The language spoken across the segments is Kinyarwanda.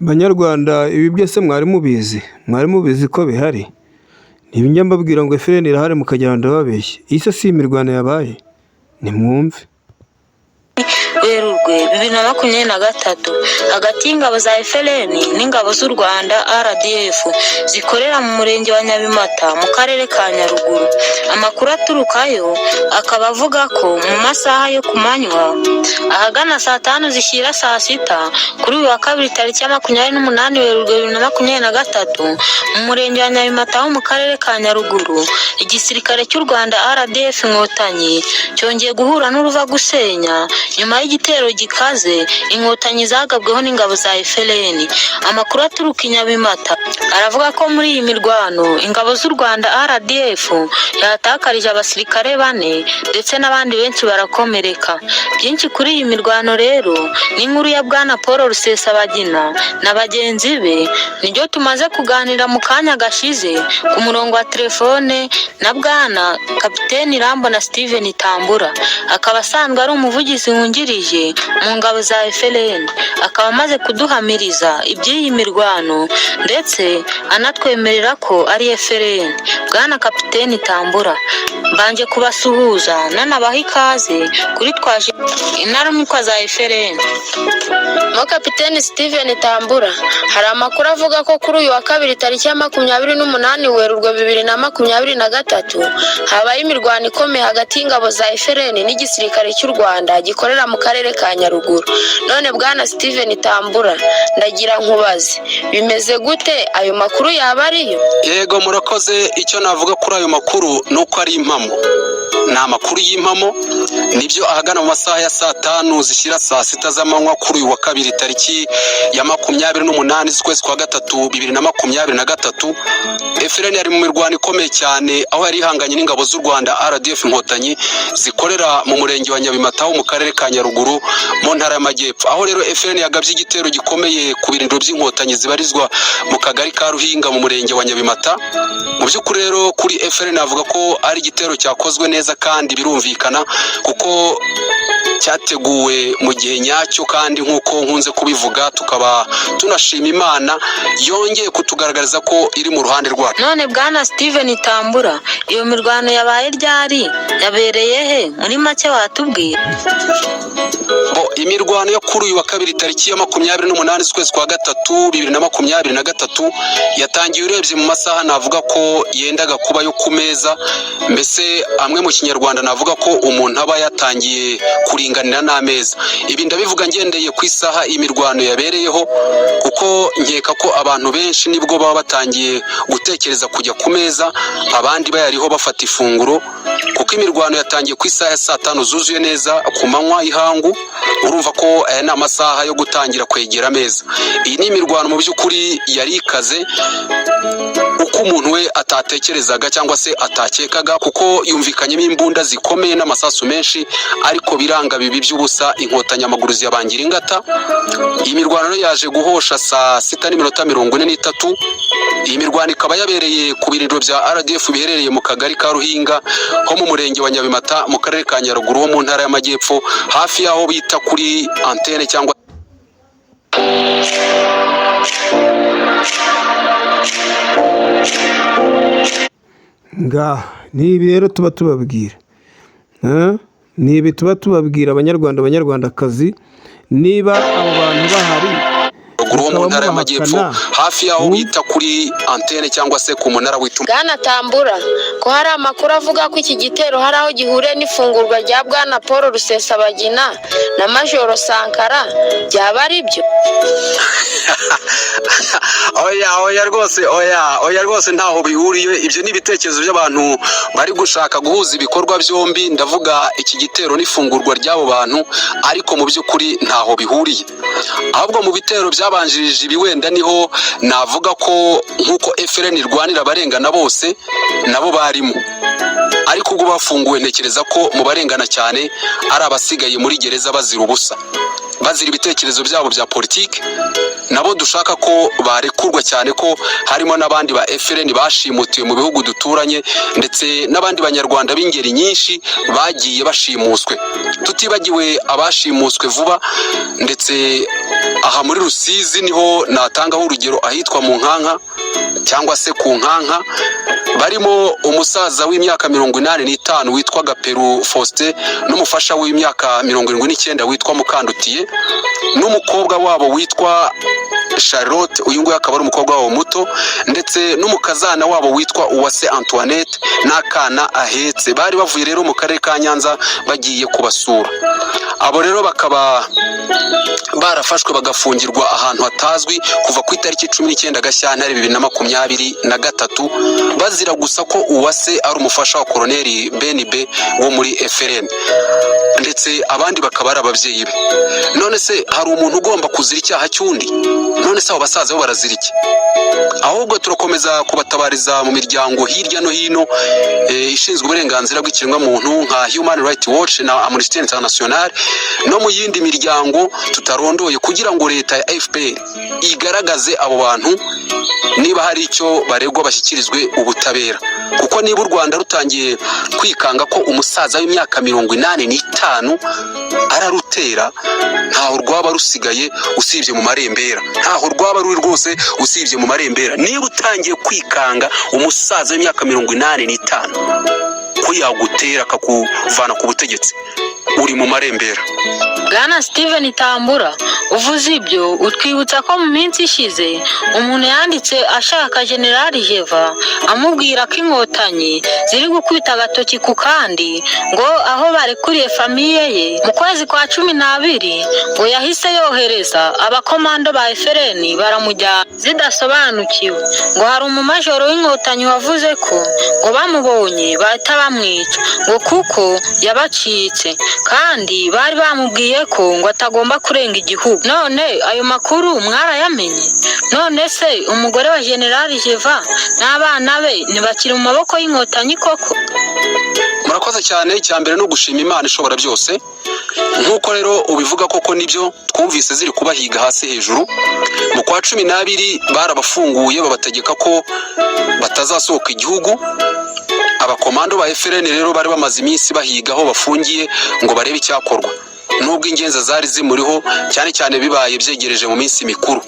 Banyarwanda, ibi byose mwari mubizi? Mwari mubizi ko bihari? Ntibijya mbabwira ngo FLN irahari mukagira ngo ndababeshya. Iyi se si imirwano yabaye? Nimwumve. Werurwe 2023, hagati y'ingabo za FLN n'ingabo z'u Rwanda RDF zikorera mu murenge wa Nyabimata mu karere ka Nyaruguru. Amakuru aturukayo akaba avuga ko mu masaha yo ku manywa, ahagana saa 5 zishyira saa 6, kuri uyu wa kabiri tariki ya 28 Werurwe 2023, mu murenge wa Nyabimata ho mu karere ka Nyaruguru, igisirikare cy'u Rwanda RDF Inkotanyi cyongeye guhura n'uruva gusenya nyuma y'igitero gikaze Inkotanyi zagabweho n'ingabo za FLN. Amakuru aturuka i Nyabimata aravuga ko muri iyi mirwano ingabo z'u Rwanda RDF yahatakarije abasirikare bane ndetse n'abandi benshi barakomereka. Byinshi kuri iyi mirwano rero ni inkuru ya Bwana Paul Rusesabagina na bagenzi be, nibyo tumaze kuganira mu kanya gashize ku murongo wa telefone na Bwana Kapiteni Irambona Steven Tambura, akaba asanzwe ari umuvugizi wungirije mu ngabo za FLN, akaba amaze kuduhamiriza iby'iyi mirwano ndetse anatwemerera ko ari FLN. Bwana Kapiteni Tambura, mbanje kubasuhuza nanabaha ikaze kuri Twaje Intarumikwa za FLN. Mo Kapiteni Steven Tambura, hari amakuru avuga ko kuri uyu wa kabiri tariki ya 28 Werurwe 2023 habaye imirwano ikomeye hagati y'ingabo za FLN n'igisirikare cy'u Rwanda gikorera mu karere ka Nyaruguru. None Bwana Steven Tambura, ndagira nkubaze, bimeze gute? Ayo makuru yaba ariyo? Yego, murakoze. Icyo navuga kuri ayo makuru ni uko ari impamo, ni amakuru y'impamo. Nibyo, ahagana mu masaha ya saa 5 zishyira saa 6 z'amanywa kuri uyu wa kabiri tariki ya 28 z'ukwezi kwa gatatu 2023, FLN yari mu mirwano ikomeye cyane, aho yari ihanganye n'ingabo z'u Rwanda RDF Inkotanyi zikorera mu murenge wa Nyabimata ho mu karere ka Nyaruguru mu ntara y'Amajyepfo. Aho rero FLN yagabye igitero gikomeye ku birindiro by'Inkotanyi zibarizwa mu kagari ka Ruhinga mu murenge wa Nyabimata. Mu by'ukuri rero kuri FLN avuga ko ari igitero cyakozwe neza, kandi birumvikana kuko cyateguwe mu gihe nyacyo. Kandi nk'uko nkunze kubivuga, tukaba tunashima Imana yongeye kutugaragariza ko iri mu ruhande rwacu. None Bwana Steven Tambura, iyo mirwano yabaye ryari? Yabereye he? Muri make watubwira? Bo, imirwano yo kuri uyu wa kabiri tariki ya 28 z'ukwezi kwa gatatu 2023 yatangiye urebye mu masaha navuga ko yendaga kuba yo ku meza, mbese amwe mu Kinyarwanda navuga ko umuntu aba yatangiye kuringanira n'ameza. Ibi ndabivuga ngendeye ku isaha imirwano yabereyeho, kuko nkeka ko abantu benshi nibwo baba batangiye gutekereza kujya ku meza, abandi bayariho bafata ifunguro, kuko imirwano yatangiye ku isaha ya saa 5 zuzuye neza ku manywa y'ihangu. Urumva ko aya ni amasaha yo gutangira kwegera ameza. Iyi ni imirwano mu by'ukuri yari ikaze uko umuntu we atatekerezaga cyangwa se atakekaga, kuko yumvikanyemo imbunda zikomeye n'amasasu menshi, ariko biranga bibi by'ubusa, Inkotanyi amaguru ziyabangira ingata. Iyi mirwano rero yaje guhosha saa 6 n'iminota 43. Iyi mirwano ikaba yabereye ku birindiro bya RDF biherereye mu kagari ka Ruhinga ho mu murenge wa Nyabimata mu karere ka Nyaruguru ho mu ntara y'Amajyepfo, hafi y'aho bita kuri antene cyangwa Ngaha ni ibi rero tuba tubabwira. Ni ibi tuba tubabwira, Abanyarwanda, Abanyarwandakazi, niba abo bantu bahari ruguru ho mu mukaba ntara y'Amajyepfo, mubahakana, hafi y'aho bita kuri antene cyangwa se ku munara w'itumanaho. Bwana Tambura, ko hari amakuru avuga ko iki gitero hari aho gihuriye n'ifungurwa rya Bwana Paul Rusesabagina na Majoro Sankara, byaba ari byo? Oya, oya rwose, oya, oya rwose, ntaho bihuriye. Ibyo ni ibitekerezo by'abantu bari gushaka guhuza ibikorwa byombi, ndavuga iki gitero n'ifungurwa ry'abo bantu, ariko mu by'ukuri ntaho bihuriye. Ahubwo mu bitero byabanjirije ibi wenda niho navuga ko nk'uko FLN irwanira abarengana bose, nabo barimo. Ariko ubwo bafunguwe, ntekereza ko mu barengana cyane ari abasigaye muri gereza bazira ubusa, bazira ibitekerezo byabo bya politiki. Nabo dushaka ko barekurwa, cyane ko harimo n'abandi ba FLN bashimutiwe mu bihugu duturanye, ndetse n'abandi Banyarwanda b'ingeri nyinshi bagiye bashimuswe, tutibagiwe abashimuswe vuba ndetse Aha muri Rusizi niho natangaho urugero, ahitwa mu Nkanka cyangwa se ku Nkanka, barimo umusaza w'imyaka 85 witwa Gaperu Faustin n'umufasha w'imyaka 79 witwa Mukandutiye n'umukobwa wabo witwa Charlotte, uyu nguyu akaba ari umukobwa wabo muto, ndetse n'umukazana wabo witwa Uwase Antoinette n'akana ahetse. Bari bavuye rero mu karere ka Nyanza bagiye kubasura. Abo rero bakaba barafashwe bagafungirwa ahantu hatazwi kuva ku itariki 19 Gashyantare 2023, bazira gusa ko Uwase ari umufasha wa Koroneri Benibe wo muri FLN, ndetse abandi bakaba ari ababyeyi be. None se hari umuntu ugomba kuzira icyaha cy'undi? None se abo basaza bo barazira iki? Ahubwo turakomeza kubatabariza mu miryango hirya no hino ishinzwe uburenganzira bw'ikiremwamuntu nka Human Rights Watch na Amnesty International no mu yindi miryango tutarondoye, kugira ngo leta ya FPR igaragaze abo bantu, niba hari icyo baregwa bashyikirizwe ubutabera. Kuko niba u Rwanda rutangiye kwikanga ko umusaza w'imyaka 85 ararutera, ntaho rwaba rusigaye usibye mu marembera, ntaho rwaba ruri rwose usibye mu marembera. Niba utangiye kwikanga umusaza w'imyaka 85 ko yagutera akakuvana ku butegetsi, uri mu marembera. Bwana Steven Tambura, uvuze ibyo utwibutsa ko mu minsi ishize umuntu yanditse ashaka Generali Jeva, amubwira ko Inkotanyi ziri gukubita agatoki ku kandi, ngo aho barekuriye famille ye mu kwezi kwa 12, ngo yahise yohereza abakomando ba FLN baramujyana zidasobanukiwe. Ngo hari umumajoro w'Inkotanyi wavuze ko ngo bamubonye bahita bamwica, ngo kuko yabacitse, kandi bari bamubwiye ko ngo atagomba kurenga igihugu. None ayo makuru mwarayamenye? None se umugore wa Generali Jeva n'abana be ntibakiri mu maboko y'Inkotanyi koko? Murakoze cyane. Icya mbere ni ugushima Imana ishobora byose. Nk'uko rero ubivuga, koko nibyo, twumvise ziri kubahiga hasi hejuru. Mu kwa 12 barabafunguye, babategeka ko batazasohoka igihugu. Abakomando ba FLN rero bari bamaze iminsi bahiga aho bafungiye ngo barebe icyakorwa, nubwo ingenza zari zimuriho cyane cyane bibaye byegereje mu minsi mikuru.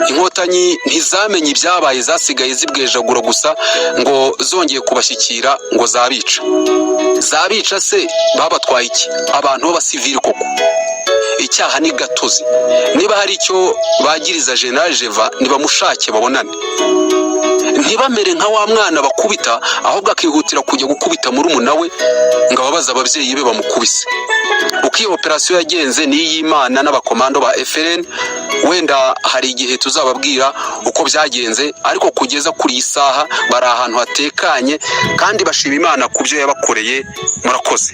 Inkotanyi ntizamenye ibyabaye, zasigaye zibwejagura gusa ngo zongeye kubashyikira ngo zabica. Zabica se babatwaye iki? Abantu b'abasivili koko, icyaha ni gatozi. Niba hari icyo bagiriza General Jeva, nibamushake babonane, ntibamere nka wa mwana bakubita ahubwo akihutira kujya gukubita murumuna we ngo ababaze ababyeyi be bamukubise. Uko iyo operasiyo yagenze ni iy'Imana n'abakomando ba FLN. Wenda hari igihe tuzababwira uko byagenze, ariko kugeza kuri iyi saha bari ahantu hatekanye kandi bashima Imana ku byo yabakoreye. Murakoze.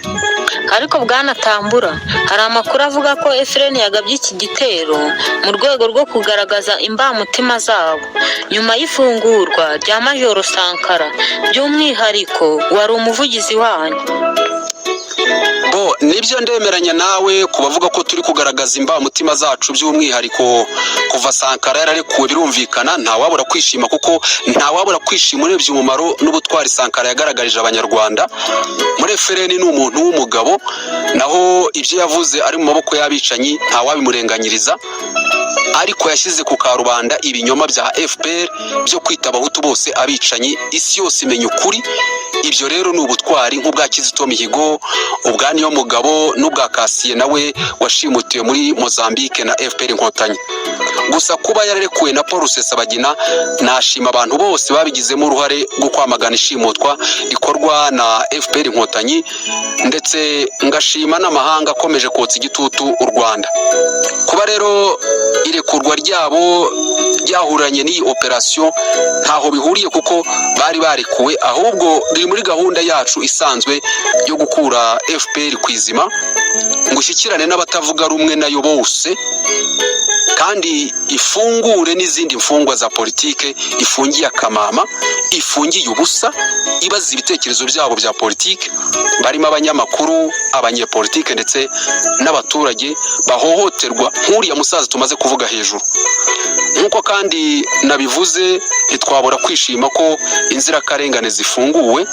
Ariko Bwana Tambura, hari amakuru avuga ko FLN yagabye iki gitero mu rwego rwo kugaragaza imbamutima zabo nyuma y'ifungurwa rya Majoro Sankara, by'umwihariko wari umuvugizi wanyu. Bo nibyo, ndemeranya nawe ku bavuga ko turi kugaragaza imbamutima zacu, by'umwihariko kuva Sankara yararekuwe. Birumvikana, ntawabura kwishima, kuko ntawabura kwishima urebye umumaro n'ubutwari Sankara yagaragarije Abanyarwanda muri FLN. Ni umuntu w'umugabo, naho ibyo yavuze ari mu maboko y'abicanyi ntawabimurenganyiriza, ariko yashyize ku karubanda ibinyoma bya FPR byo kwita Abahutu bose abicanyi, isi yose imenya ukuri. Ibyo rero ni ubutwari nk'ubwa Kizito Mihigo, ubwa Niyomugabo n'ubwa Kasiye nawe washimutiwe muri Mozambique na FPR Inkotanyi. Gusa kuba yararekuwe na Paul Rusesabagina, nashima abantu bose babigizemo uruhare rwo kwamagana ishimutwa rikorwa na FPR Inkotanyi, ndetse ngashima n'amahanga akomeje kotsa igitutu u Rwanda. Kuba rero irekurwa ryabo ryahuranye n'iyi operasiyo ntaho bihuriye, kuko bari barekuwe, ahubwo biri muri gahunda yacu isanzwe yo gukura FPR ku izima, ngo ishyikirane n'abatavuga rumwe nayo bose, kandi ifungure n'izindi mfungwa za politike ifungiye akamama, ifungiye ubusa, ibaza ibitekerezo byabo bya politike, barimo abanyamakuru, abanyepolitike ndetse n'abaturage bahohoterwa nk'uriya musaza tumaze kuvuga hejuru. Nk'uko kandi nabivuze, ntitwabura kwishima ko inzirakarengane zifunguwe.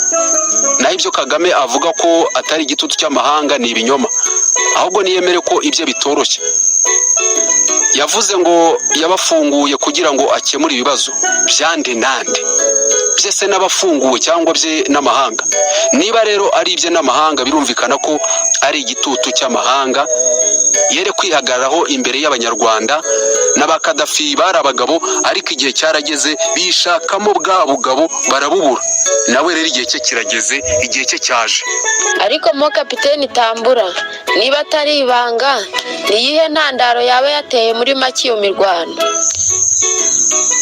Naho ibyo Kagame avuga ko atari igitutu cy'amahanga ni ibinyoma, ahubwo niyemere ko ibye bitoroshye. Yavuze ngo yabafunguye kugira ngo akemure ibibazo byande nande byese n'abafunguwe cyangwa bye n'amahanga. Niba rero ari ibye n'amahanga, birumvikana ko ari igitutu cy'amahanga, yere kwihagararaho imbere y'Abanyarwanda. N'aba Kadafi bari abagabo, ariko igihe cyarageze bishakamo bwa bugabo barabubura. Nawe rero igihe cye kirageze, igihe cye cyaje. Ariko mo Kapiteni Tambura, niba atari ibanga, ni iyihe ntandaro yaba yateye muri make iyo mirwano?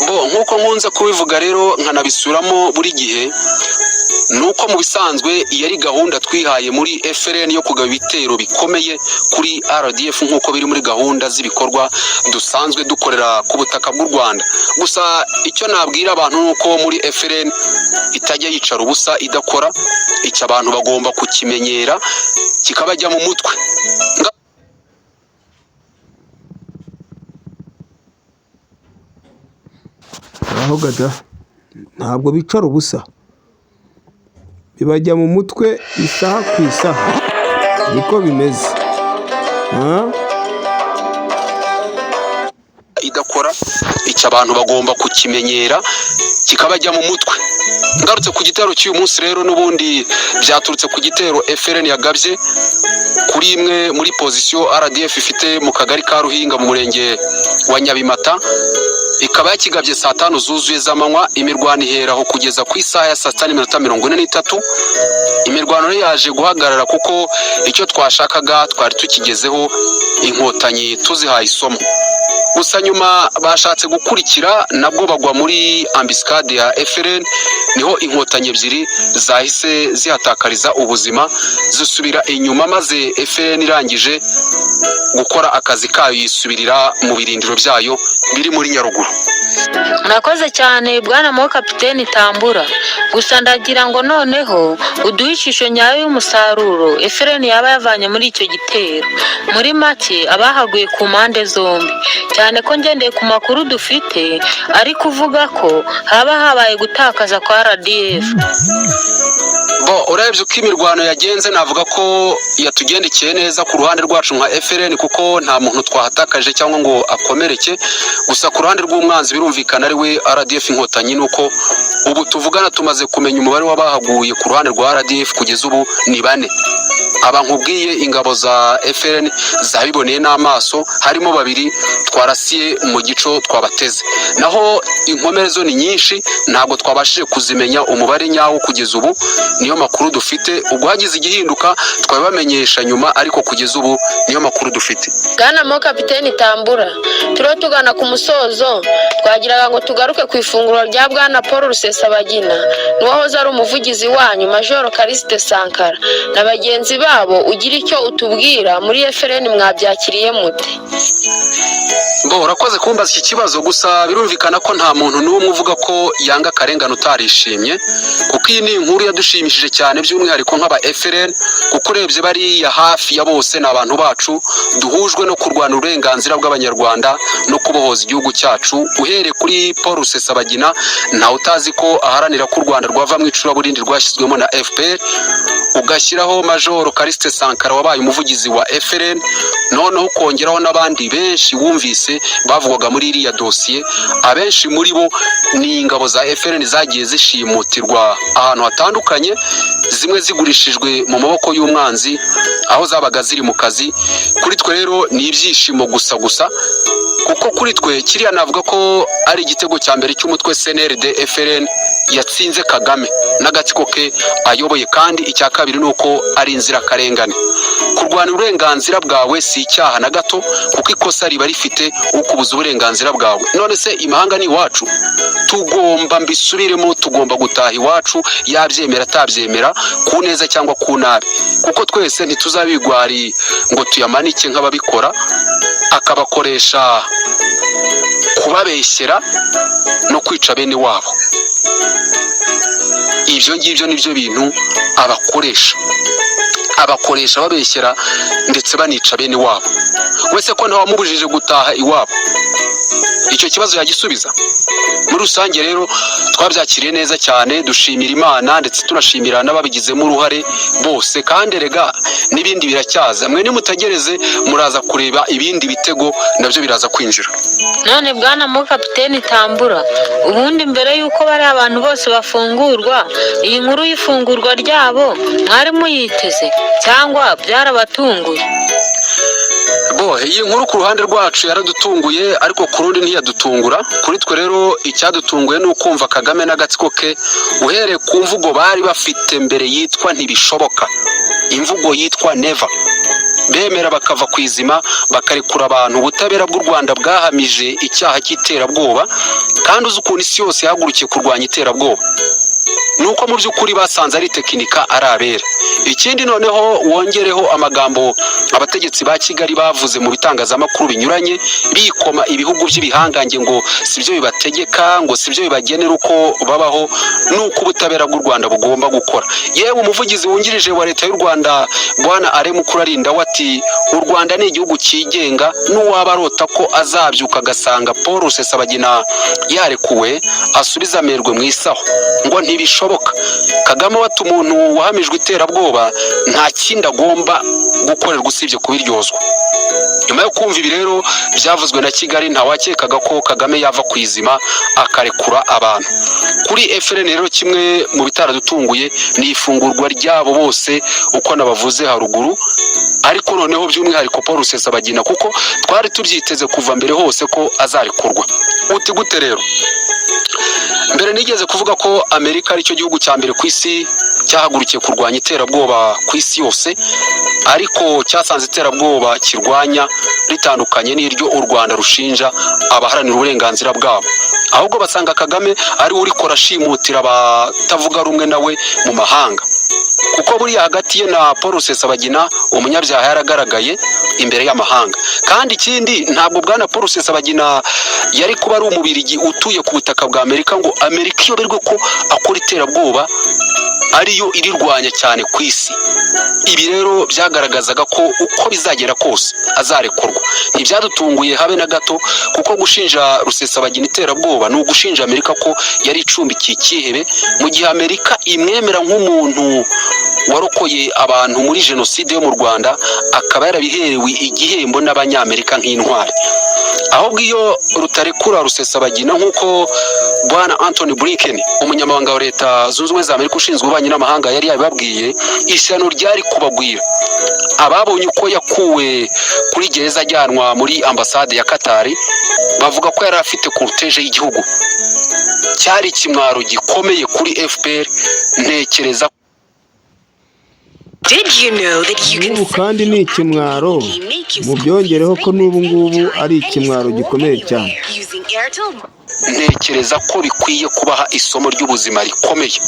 Bo, nk'uko nkunze kubivuga rero nkanabisuramo buri gihe, ni uko mu bisanzwe iyi ari gahunda twihaye muri FLN yo kugaba ibitero bikomeye kuri RDF, nk'uko biri muri gahunda z'ibikorwa dusanzwe dukorera ku butaka bw'u Rwanda. Gusa icyo nabwira abantu ni uko muri FLN itajya yicara ubusa idakora. Icyo abantu bagomba kukimenyera kikabajya mu mutwe. Aho gada ntabwo bicara ubusa, bibajya mu mutwe isaha ku isaha, niko bimeze. Idakora icyo abantu bagomba kukimenyera kikabajya mu mutwe. Ngarutse ku gitero cy'uyu munsi rero, n'ubundi byaturutse ku gitero FLN yagabye kuri imwe muri pozisiyo RDF ifite mu kagari ka Ruhinga mu murenge wa Nyabimata, ikaba yakigabye saa 5 zuzuye z'amanywa. Imirwano iheraho kugeza ku isaha ya saa 6:43. Imirwano rero yaje guhagarara kuko icyo twashakaga twari tukigezeho, Inkotanyi tuzihaye isomo. Gusa nyuma bashatse gukurikira nabwo bagwa muri ambisikade ya FLN, niho Inkotanyi ebyiri zahise zihatakariza ubuzima, zisubira inyuma, maze FLN irangije gukora akazi kayo yisubirira mu birindiro byayo biri muri Nyaruguru. Murakoze cyane bwana mo Kapiteni Tambura. Gusa ndagira ngo noneho uduhe ishusho nyayo y'umusaruro FLN yaba yavanye muri icyo gitero, muri make abahaguye ku mpande zombi, cyane ko ngendeye ku makuru dufite ari kuvuga ko haba habaye gutakaza kwa RDF. Bo, urebye uko imirwano yagenze, navuga ko yatugendekeye neza ku ruhande rwacu nka FLN, kuko nta muntu twahatakaje cyangwa ngo akomereke. Gusa ku ruhande rw'umwanzi, birumvikana ari we RDF Inkotanyi, nuko ubu tuvugana tumaze kumenya umubare w'abahaguye ku ruhande rwa RDF, kugeza ubu ni 4. Aba nkubwiye ingabo za FLN zabiboneye n'amaso, harimo 2 twarasiye mu gico twabateze. Naho inkomere zo ni nyinshi, ntabwo twabashije kuzimenya umubare nyawo kugeza ubu, niyo makuru dufite. Ubwo hagize igihinduka twabibamenyesha nyuma, ariko kugeza ubu niyo makuru dufite. Bwana mo Kapiteni Tambura, turiho tugana ku musozo, twagiraga ngo tugaruke ku ifunguro rya bwana Paul Rusesabagina n'uwahoze ari umuvugizi wanyu Majoro Callixte Sankara na bagenzi babo, ugira icyo utubwira muri FLN mwabyakiriye mute? Bo, urakoze kumbaza iki kibazo. Gusa birumvikana ko nta muntu n'umwe uvuga ko yanga akarengane utarishimye, kuko iyi ni inkuru yadushimishije cyane, by'umwihariko nk'aba FLN, kuko urebye bariya hafi ya bose ni abantu bacu duhujwe no kurwana uburenganzira bw'Abanyarwanda no kubohoza igihugu cyacu. Uhereye kuri Paul Rusesabagina, ntawe utazi ko aharanira ko u Rwanda rwava mu icuraburindi rwashyizwemo na FPR, ugashyiraho Majoro Callixte Sankara wabaye umuvugizi wa FLN, noneho ukongeraho n'abandi benshi wumvise bavugwaga muri iriya dosiye. Abenshi muri bo ni ingabo za FLN zagiye zishimutirwa ahantu hatandukanye, zimwe zigurishijwe mu maboko y'umwanzi aho zabaga ziri mu kazi. Kuri twe rero ni ibyishimo gusa gusa, kuko kuri twe kiriya navuga ko ari igitego cya mbere cy'umutwe CNRD FLN yatsinze Kagame n'agatsiko ke ayoboye, kandi icya kabiri ni uko ari inzirakarengane. Kurwana uburenganzira bwawe si icyaha na gato, kuko ikosa riba rifite ukubuza uburenganzira bwawe. None se imahanga ni iwacu? Tugomba, mbisubiremo, tugomba gutaha iwacu, yabyemera atabyemera, ku neza cyangwa ku nabi, kuko twese ntituzabigwari ngo tuyamanike nk'ababikora, akabakoresha kubabeshyera no kwica bene wabo. Ibyo ngibyo nibyo bintu abakoresha babeshyera ndetse banica bene wabo. Wese ko ntawamubujije gutaha iwabo. Icyo kibazo yagisubiza? Muri rusange rero twabyakiriye neza cyane, dushimira Imana ndetse tunashimira n'ababigizemo uruhare bose. Kandi erega n'ibindi biracyaza, mwe nimutegereze, muraza kureba ibindi bitego nabyo biraza kwinjira. None bwana mo kapiteni Tambura, ubundi mbere y'uko bariya abantu bose bafungurwa, iyi nkuru y'ifungurwa ryabo mwari muyiteze cyangwa byarabatunguye? Bo, iyi nkuru ku ruhande rwacu yaradutunguye, ariko ku rundi ntiyadutungura. Kuri twe rero icyadutunguye ni ukumva Kagame n'agatsiko ke, uhereye ku mvugo bari bafite mbere yitwa "ntibishoboka", imvugo yitwa "never", bemera bakava ku izima bakarekura abantu ubutabera bw'u Rwanda bwahamije icyaha cy'iterabwoba. Kandi uzi ukuntu isi yose yahagurukiye kurwanya iterabwoba, ni uko mu by'ukuri basanze ari tekinika, ari abere. Ikindi noneho wongereho amagambo abategetsi ba Kigali bavuze mu bitangazamakuru binyuranye, bikoma ibihugu by'ibihangange ngo si byo bibategeka, ngo si byo bibagenera uko babaho n'uko ubutabera bw'u Rwanda bugomba gukora. Yewe, umuvugizi wungirije wa Leta y'u Rwanda, bwana Alain Mukuralinda, we ati: "U Rwanda ni igihugu cyigenga, n'uwaba arota ko azabyuka agasanga Paul Rusesabagina yarekuwe asubize amerwe mu isaho", ngo ntibishoboka. Kagame we ati: "Umuntu wahamijwe iterabwoba nta kindi agomba gukorerwa usibye kubiryozwa." Nyuma yo kumva ibi rero byavuzwe na Kigali, ntawakekaga ko Kagame yava ku izima akarekura abantu. Kuri FLN rero, kimwe mu bitaradutunguye ni ifungurwa ryabo bose uko nabavuze haruguru, ariko noneho by'umwihariko Paul Rusesabagina, kuko twari tubyiteze kuva mbere hose ko azarekurwa. Uti gute rero? Mbere nigeze kuvuga ko Amerika aricyo gihugu cya mbere ku isi cyahagurukiye kurwanya iterabwoba ku isi yose, ariko cyasanze iterabwoba kirwanya ritandukanye n'iryo u Rwanda rushinja abaharanira uburenganzira bwabo. Ahubwo basanga Kagame ari we urikora, ashimutira abatavuga rumwe nawe mu mahanga, kuko buriya hagati ye na Paul Rusesabagina umunyabyaha yaragaragaye imbere y'amahanga. Kandi ikindi, ntabwo bwana Paul Rusesabagina yari kuba ari Umubirigi utuye ku butaka bwa Amerika ngo Amerika iyoberwe ko akora iterabwoba, ariyo irirwanya cyane ku isi. Ibi rero byagaragazaga ko uko bizagera kose azarekurwa. Ntibyadutunguye habe na gato, kuko gushinja Rusesabagina iterabwoba ni ugushinja Amerika ko yari icumbikiye ikihebe, mu gihe Amerika imwemera nk'umuntu warokoye abantu muri jenoside yo mu Rwanda, akaba yarabiherewe igihembo n'Abanyamerika nk'intwari. Ahubwo iyo rutarekura Rusesabagina, nk'uko bwana Antony Blinken, umunyamabanga wa Leta Zunze Ubumwe za Amerika ushinzwe ububanyi n'amahanga, yari yabibabwiye, ishyano ryari kubagwira. Ababonye uko yakuwe kuri gereza ajyanwa muri ambasade ya Katari bavuga ko yari afite cortège y'igihugu. Cyari ikimwaro gikomeye kuri FPR, ntekereza. N'ubu kandi ni ikimwaro, mubyongereho ko n'ubu ngubu ari ikimwaro gikomeye cyane. Ntekereza ko bikwiye kubaha isomo ry'ubuzima rikomeye,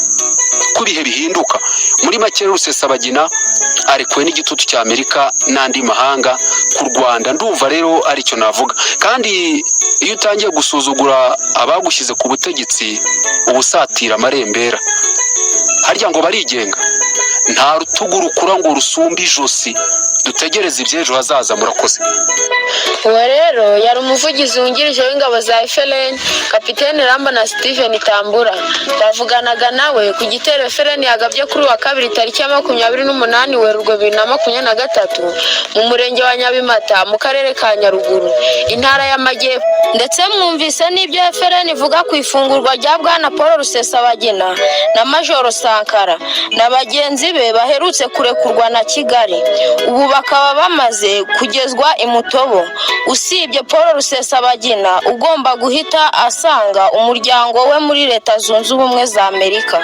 ko ibihe bihinduka. Muri make rero, Rusesabagina arekuwe n'igitutu cya Amerika n'andi mahanga ku Rwanda. Ndumva rero aricyo navuga. Kandi iyo utangiye gusuzugura abagushyize ku butegetsi, uba usatira amarembera. Harya ngo barigenga? Nta rutugu rukura ngo rusumbe ijosi. Dutegereze iby'ejo hazaza. Murakoze. Uwo rero yari umuvugizi wungirije w'ingabo za FLN, Kapitene Rambona Steven Tambura. Twavuganaga nawe ku gitero FLN yagabye kuri uwa kabiri tariki ya 28 Werurwe 2023 mu murenge wa Nyabimata mu karere ka Nyaruguru, intara y'Amajyepfo. Ndetse mwumvise n'ibyo FLN ivuga ku ifungurwa rya bwana Paul Rusesabagina na Majoro Sankara na bagenzi be baherutse kurekurwa na Kigali, ubu bakaba bamaze kugezwa i Mutobo. Usibye Paul Rusesabagina ugomba guhita asanga umuryango we muri Leta Zunze Ubumwe za Amerika.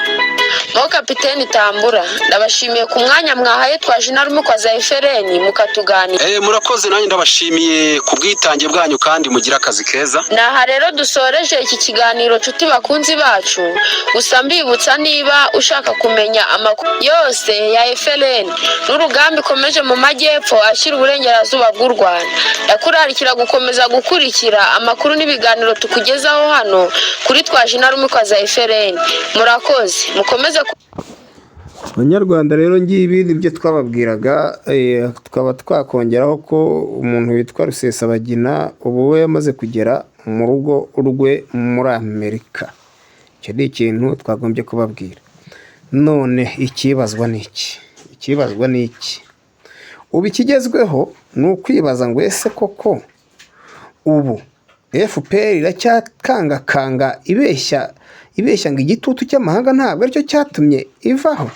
Mo Kapiteni Tambura, ndabashimiye ku mwanya mwahaye twaje intarumikwa za FLN mukatuganira. Murakoze, nanjye ndabashimiye ku bwitange bwanyu, kandi mugire akazi keza. Ni aha rero dusoreje iki kiganiro, nshuti bakunzi bacu. Gusa mbibutsa, niba ushaka kumenya amakuru yose ya FLN n'urugamba ikomeje mu majyepfo ashyira uburengerazuba bw'u Rwanda, ndakurarikira gukomeza gukurikira amakuru n'ibiganiro tukugezaho hano kuri twaje intarumikwa za FLN. Murakoze, mukomeze. Banyarwanda rero, ngibi nibyo twababwiraga. Tukaba twakongeraho ko umuntu witwa Rusesabagina ubu we yamaze kugera mu rugo rwe muri Amerika. Icyo ni ikintu twagombye kubabwira. None ikibazwa ni iki? Ikibazwa ni iki? Ubu ikigezweho ni ukwibaza ngo: ese koko ubu FPR iracyakangakanga, ibeshya ibeshya ngo igitutu cy'amahanga ntabwo aricyo cyatumye ivaho?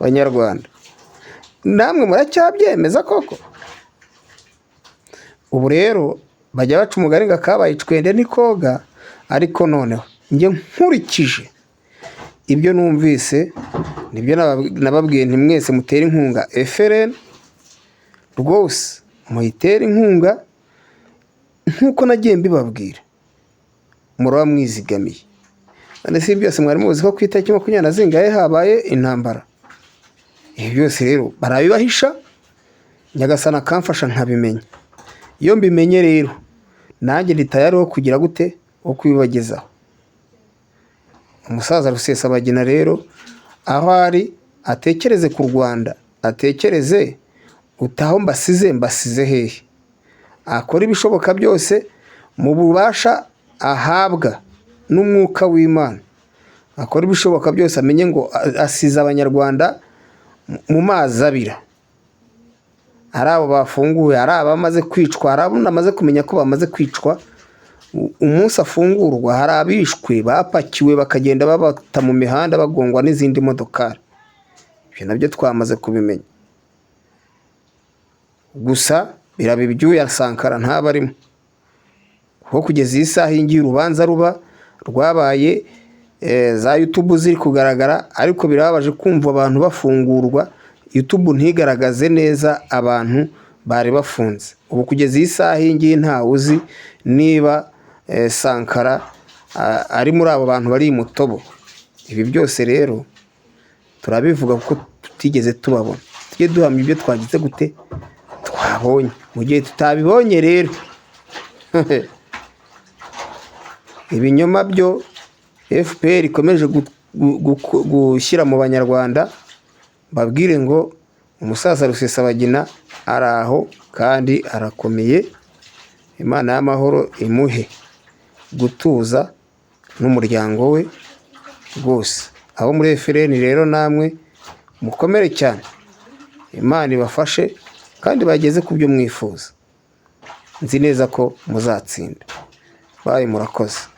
Banyarwanda, namwe muracyabyemeza koko? Ubu rero bajya baca umugani ngo akabaye icwende ntikoga, ariko noneho njye nkurikije ibyo numvise, nibyo nababwiye nti mwese mutere inkunga FLN rwose, muyitere inkunga nk'uko nagiye mbibabwira, muraba mwizigamiye. None si byose mwari muzi ko ku itariki 20 na zingahe habaye intambara? Ibi byose rero barabibahisha. Nyagasana akamfasha nkabimenya. Iyo mbimenye rero nanjye ndi tayari wo kugira gute? Wo kubibagezaho. Umusaza Rusesabagina rero aho ari atekereze ku Rwanda, atekereze utaho mbasize, mbasize hehe? Akora ibishoboka byose mu bubasha ahabwa n'umwuka w'Imana, akora ibishoboka byose amenye ngo asize Abanyarwanda mu mazi abira. Ari abo bafunguwe, ari abamaze kwicwa, hari abo namaze kumenya ko bamaze kwicwa. Umunsi afungurwa hari abishwe bapakiwe bakagenda babata mu mihanda bagongwa n'izindi modokari. Ibyo nabyo twamaze kubimenya. Gusa biraba ibyuya, Sankara ntaba arimo, kuko kugeza iyi saha iyi ngiyi urubanza ruba rwabaye, za YouTube ziri kugaragara, ariko birababaje kumva abantu bafungurwa, YouTube ntigaragaze neza abantu bari bafunze. Ubu kugeza iyi saha iyi ngiyi ntawe uzi niba Sankara ari muri abo bantu bari i Mutobo. Ibi byose rero turabivuga kuko tutigeze tubabona. Tujye duhamya ibyo twagize gute? Twabonye. Mu gihe tutabibonye rero, ibinyoma byo FPR ikomeje gushyira mu Banyarwanda, babwire ngo umusaza Rusesabagina ari aho kandi arakomeye. Imana y'amahoro imuhe gutuza n'umuryango we rwose. Abo muri FLN rero namwe mukomere cyane, Imana ibafashe kandi bageze ku byo mwifuza. Nzi neza ko muzatsinda. Bayi, murakoze.